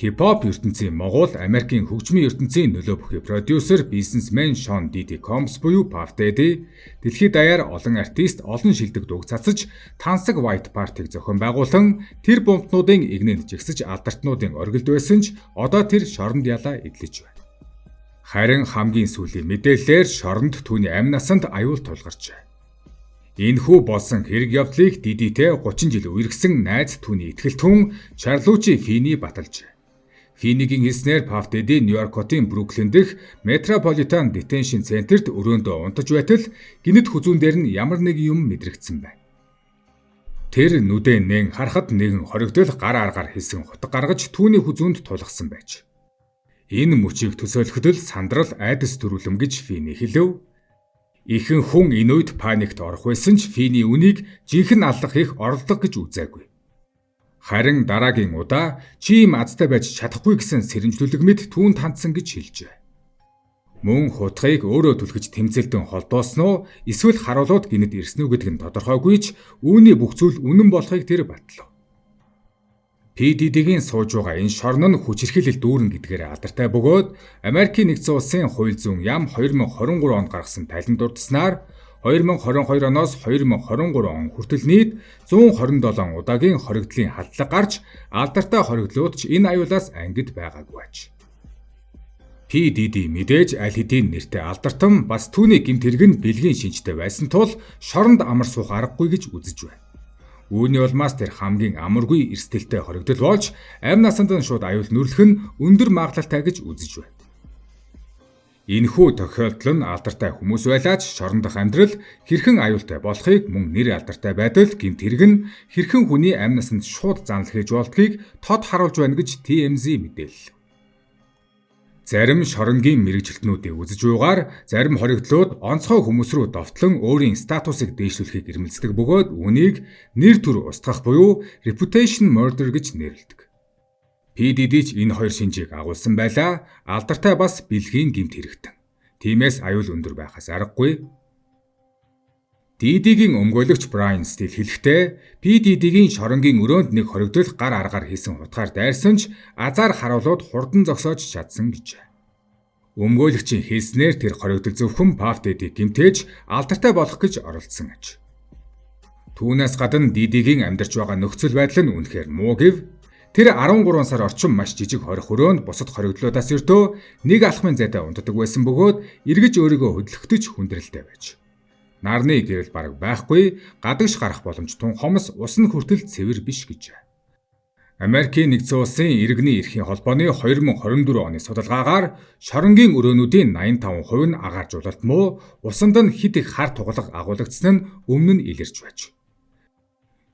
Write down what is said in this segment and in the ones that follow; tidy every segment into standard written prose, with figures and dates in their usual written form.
Хипхоп ертөнцийн могул, Америкийн хөгжмийн ертөнцийн нөлөө бүхий продюсер, бизнесмен Шон Диди Комбс буюу Puff Daddy дэлхийд даяар олон артист, олон шилдэг дууг цацаж, тансаг White Party-г зохион байгуулан тэр бумтнуудын эгнээнд жигсэж алдартнуудын оргилд байсан ч одоо тэр шоронд ялаа эдлэж байна. Харин хамгийн сүүлийн мэдээллээр шоронд түүний амь насанд аюул тулгарчээ. Энэхүү болсон хэрэг явдлыг Дидитэй 30 жил үерхсэн найз, түүний итгэлт хүн Чарлучи Фини баталжээ. Финигийн хэлснээр, Puff Daddy Нью-Йорк хотын Бруклин дэх Metropolitan Detention Center-т өрөөндөө унтаж байтал гэнэт хүзүүн дээр нь ямар нэгэн юм мэдрэгдсэн байна. Тэр нүдээ нээн харахад нэгэн хоригдол гар аргаар хийсэн хутга гаргаж түүний хүзүүнд тулгасан байж. Энэ мөчийг төсөөлөхөд л сандрал, айдас төрүүлэм гэж Фини хэлэв. Ихэнх хүн энэ үед паникт орох байсан ч Фини үүнийг жинхэнэ аллах хийх оролдлого гэж үзээгүй. Харин дараагийн удаа чи ийм азтай байж чадахгүй гэсэн сэрэмжлүүлэг мэт түүнд хандсан гэж хэлжээ. Мөн хутгийг өөрөө түлхэж тэмцэлдэн холдоосон уу, эсвэл харуулууд гэнэт ирсэн үү гэдэг нь тодорхойгүй ч үүний бүх зүйл үнэн болохыг тэр батлав. P Diddy-гийн сууж байгаа энэ шорон нь хүчирхийлэл дүүрэн гэдгээр алдартай бөгөөд Америкийн Нэгдсэн Улсын хууль зүйн яам 2023 онд гаргасан тайлан дурдсанаар 2022 оноос 2023 он хүртэл нийт 127 удаагийн хоригдлын халдлага гарч алдартай хоригдлууд ч энэ аюулаас ангид байгаагүй аж. P Diddy мэдээж аль хэдийн нэртэй алдартан, бас түүний гэмт хэрэг нь бэлгийн шинжтэй байсан тул шоронд амар суух аргагүй гэж үзэж байна. Үүний улмаас тэр хамгийн амаргүй эрсдэлтэй хоригдол болж амь насанд нь шууд аюул нүрлэх нь өндөр магадлалтай гэж үзэж байна. Энэхүү тохиолдол нь алдартай хүмүүс байлаа ч шорон дох амьдрал хэрхэн аюултай болохыг, мөн нэр алдартай байдал, гэмт хэрэг нь хэрхэн хүний амь насанд шууд занал хийж болдгийг тод харуулж байна гэж TMZ мэдээллээ. Зарим шоронгийн мэргэжилтнүүдийг үзэж буйгаар зарим хоригдлууд онцгой хүмүүс рүү довтлон өөрийн статусыг дээшлүүлэхийг эрмэлздэг бөгөөд үүнийг нэр төр устгах буюу reputation murder гэж нэрлэдэг. P Diddy ч энэ хоёр шинжийг агуулсан байлаа. Алдартай бас бэлгийн гэмт хэрэгтэн. Тиймээс аюул өндөр байхаас аргагүй. Diddy-гийн өмгөөлөгч Брайан Стил хэлэхдээ P Diddy-гийн шоронгийн өрөөнд нэг хоригдол гар аргаар хийсэн хутгаар дайрсан ч азаар харуулууд хурдан зогсоож чадсан гэжээ. Өмгөөлөгчийн хэлснээр тэр хоригдол зөвхөн Puff Daddy гэмтээж алдартай болох гэж оролдсон аж. Түүнээс гадна Diddy-гийн амьдарч байгаа нөхцөл байдал нь үнэхээр муу гэв. Тэр 13 сар орчим маш жижиг хорих өрөөнд бусад хоригдлуудаас ердөө нэг алхмын зайтай унтдаг байсан бөгөөд эргэж өөрийгөө хөдлөхөд ч хүндрэлтэй байж. Нарны гэрэл бараг байхгүй, гадагш гарах боломж тун хомос, ус нь хүртэл цэвэр биш гэж. Америкийн Нэгдсэн Улсын иргэний эрхийн холбооны 2024 оны судалгаагаар шоронгийн өрөөнүүдийн 85% нь агааржуулалт муу, усанд нь хэт их хар тугалга агуулагдсан нь өмнө нь илэрч байж.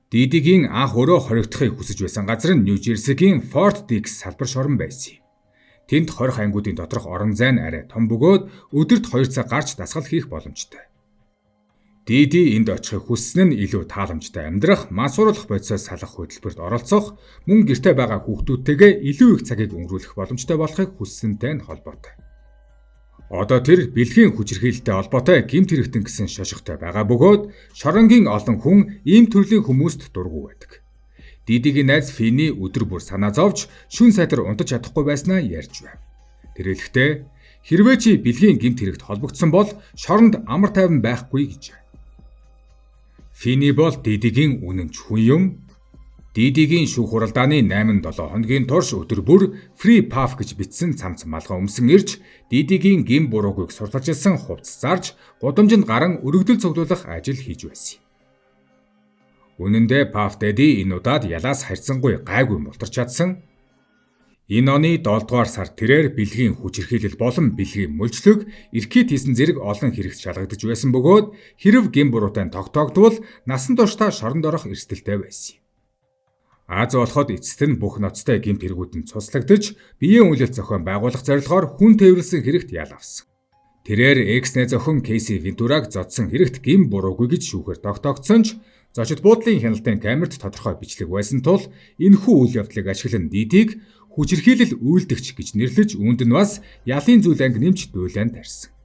Diddy-гийн анх өөрөө хоригдохыг хүсэж байсан газар нь Нью Жерсигийн Fort Dix салбар шорон байсан юм. Тэнд хорих ангиудын доторх орон зай нь арай том бөгөөд өдөрт 2 цаг гарч дасгал хийх боломжтой. Diddy энд очихыг хүссэн нь илүү тааламжтай амьдрах, мансууруулах бодисоос салах хөтөлбөрт оролцох, мөн гэрте байгаа хүүхдүүдтэйгээ илүү их цагийг өнгөрүүлэх боломжтой болохыг хүссэнтэй нь холбоотой. Одоо тэр бэлгийн хүчирхийлэлтэй холбоотой гэмт хэрэгтэн гэсэн шошготой байгаа бөгөөд шоронгийн олон хүн ийм төрлийн хүмүүст дургүй байдаг. Diddy-гийн найз Фини өдөр бүр санаа зовж шөнө сайтар унтаж чадахгүй байснаа ярьж байв. Тэр хэлэхдээ хэрвээ чи бэлгийн гэмт хэрэгт холбогдсон бол шоронд амар тайван байхгүй гэж. Фини бол Diddy-гийн үнэнч хүн юм. Diddy-гийн шүүх хуралдааны 8 7 хоногийн турш өдөр бүр Free Puff гэж бичсэн цамц малгай өмсөн ирж Diddy-гийн гэм буруугүйг сурталчилсан хувцас зарж, гудамжинд гаран өргөдөл цуглуулах ажил хийж байсан юм. Үнэн дээр Puff Daddy энэ удаад ялаас харьцангуй гайгүй мултарч чадсан. Энэ оны 7 дугаар сард тэрээр бэлгийн хүчирхийлэл болон бэлгийн мөлжлөг, эркийт хийсэн зэрэг олон хэрэгт шалгагдаж байсан бөгөөд хэрэв гэм буруутай тогтоогдвол насан туршдаа шоронд орох эрсдэлтэй байсан юм. Аз болоход эцэст нь бүх ноцтой гэмт хэрэгүүд нь цуцлагдаж, биеийн үнэлэлт зохион байгуулах зорилгоор хүн тээвэрлэсэн хэрэгт ял авсан. Тэрээр экс найз охин Кейси Вентураг зодсон хэрэгт гэм буруугүй гэж шүүхээр тогтоогдсон ч зочид буудлын хяналтын камерт тодорхой бичлэг байсан тул энэхүү үйл явдлыг ашиглан Diddy-г хүчирхийлэл үйлдэгч гэж нэрлэж, үүнд нь бас ялын зүйл анги нэмж дуйлаан тарьсан.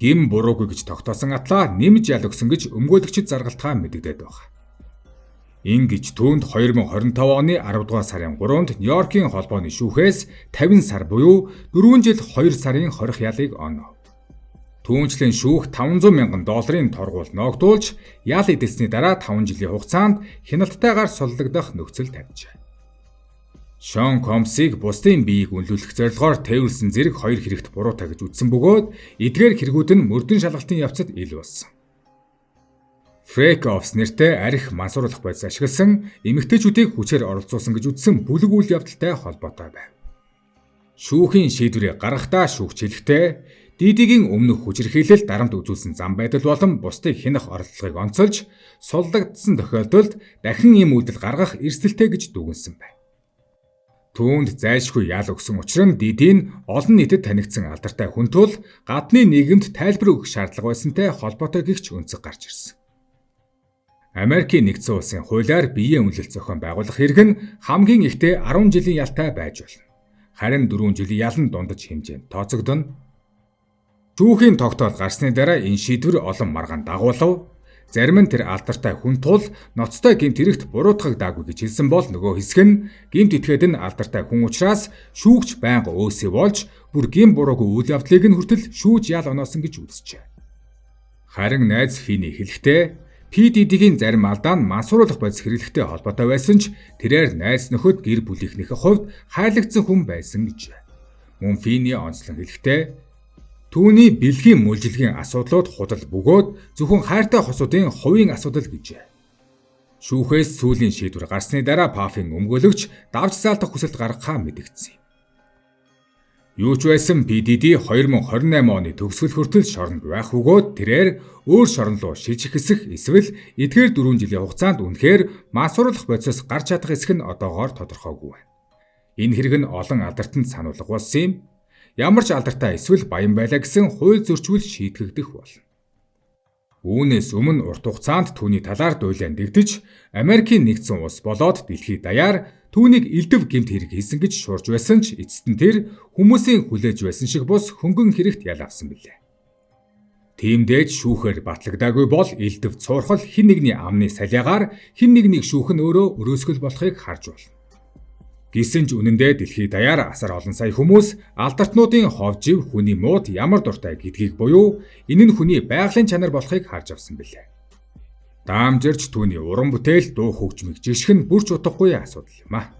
Гэм буруугүй гэж тогтоосон атлаа нэмж ял өгсөн гэж өмгөөлөгчид заргалтгаа мэдэгдээд байна. Ингэж түүнд 2025 оны 10 дугаар сарын 3-нд Нью-Йоркийн холбооны шүүхээс 50 сар буюу 4 жил 2 сарын хорих ялыг онов. Түүнчлэн шүүх 500 мянган долларын торгуул ноогдуулж, ял эдэлсний дараа 5 жилийн хугацаанд хяналтайгаар суллагдах нөхцөл тавьжээ. Шон Комсыг бусдын биеийг үнэлүүлэх зорилгоор тээвэрлсэн зэрэг хоёр хэрэгт буруутай гэж үзсэн бөгөөд эдгээр хэрэгүүд нь мөрдөн шалгалтын явцад ил болсон. Freak Offs нэртэй архи мансууруулах бодис ашигласан эмэгтэйчүүдийг хүчээр оролцуулсан гэж үзсэн бүлэг үйл явдалтай холбоотой байв. Шүүхийн шийдвэрийг гаргахдаа шүүгч хэлэхдээ Diddy-гийн өмнөх хүчирхийлэл, дарамт үзүүлсэн зам байдал болон бусдыг хянах оролдлогыг онцолж, суллагдсан тохиолдолд дахин ийм үйлдэл гаргах эрсдэлтэй гэж дүгнэсэн байна. Түүнд зайлшгүй ял өгсөн учир нь Diddy нь олон нийтэд танигдсан алдартай хүн тул гадны нийгэмд тайлбар өгөх шаардлага байсантай холбоотой гэх ч өнцөг гарч ирсэн. Америкийн нэгдсэн улсын хуулиар биеийн үнэлэлт зохион байгуулах хэрэг нь хамгийн ихдээ 10 жилийн ялтай байж болно. Харин 4 жилийн ял нь дундаж хэмжээнд тооцогдоно. Шүүхийн тогтоол гарсны дараа энэ шийдвэр олон маргаан дагуулав. Зарим нь тэр алдартай хүн тул ноцтой гэмт хэрэгт буруутгагдаагүй гэж хэлсэн бол нөгөө хэсэг нь гэмт этгээд нь алдартай хүн учраас шүүгч байнга өөсөө болж, бүр гэм буруугүй үйл явдлыг нь хүртэл шүүж ял оноосон гэж үзжээ. Харин найз Фини хэлэхдээ P Diddy-гийн зарим алдаа нь мансууруулах бодис хэрэглэхтэй холбоотой байсан ч тэрээр найз нөхөд, гэр бүлийнхнийхээ хувьд хайрлагдсан хүн байсан гэж. Мөн Фини онцлон хэлэхдээ түүний бэлгийн мөлжлөгийн асуудлууд худал бөгөөд зөвхөн хайртай хосуудын хувийн асуудал гэжээ. Шүүхээс сүүлийн шийдвэр гарсны дараа Паффийн өмгөөлөгч давж заалдах хүсэлт гаргахаа мэдэгдсэн юм. Юу ч байсан P Diddy 2028 оны төгсгөл хүртэл шоронд байх бөгөөд тэрээр өөр шорон руу шилжих эсэх эсвэл эдгээр 4 жилийн хугацаанд үнэхээр мансууруулах бодисоос гарч чадах эсэх нь одоогоор тодорхойгүй байна. Энэ хэрэг нь олон алдартанд сануулга болсон юм. Ямар ч алдартай эсвэл баян байлаа гэсэн хууль зөрчвөл шийтгэгдэх болно. Үүнээс өмнө урт хугацаанд түүний талаар дуйлайн дэгдэж, Америкийн нэгдсэн улс болоод дэлхий даяар түүнийг элдэв гэмт хэрэг хийсэн гэж шуурж байсан ч эцэст нь тэр хүмүүсийн хүлээж байсан шиг бус хөнгөн хэрэгт ял авсан билээ. Тиймдээ ч шүүхээр батлагдаагүй бол элдэв цуурхал хэн нэгний амны салиагаар хэн нэгнийг шүүх нь өөрөө өрөөсгөл болохыг харж байна. Гэсэн ч үнэндээ дэлхий даяар асар олон сая хүмүүс алдартнуудын хов жив хүний мууд ямар дуртай гэдгийг буюу энэ нь хүний байгалийн чанар болохыг харж авсан билээ. Даамжирч түүний уран бүтээл, дуу хөгжмийг жишэх нь бүр ч утгагүй асуудал юм аа.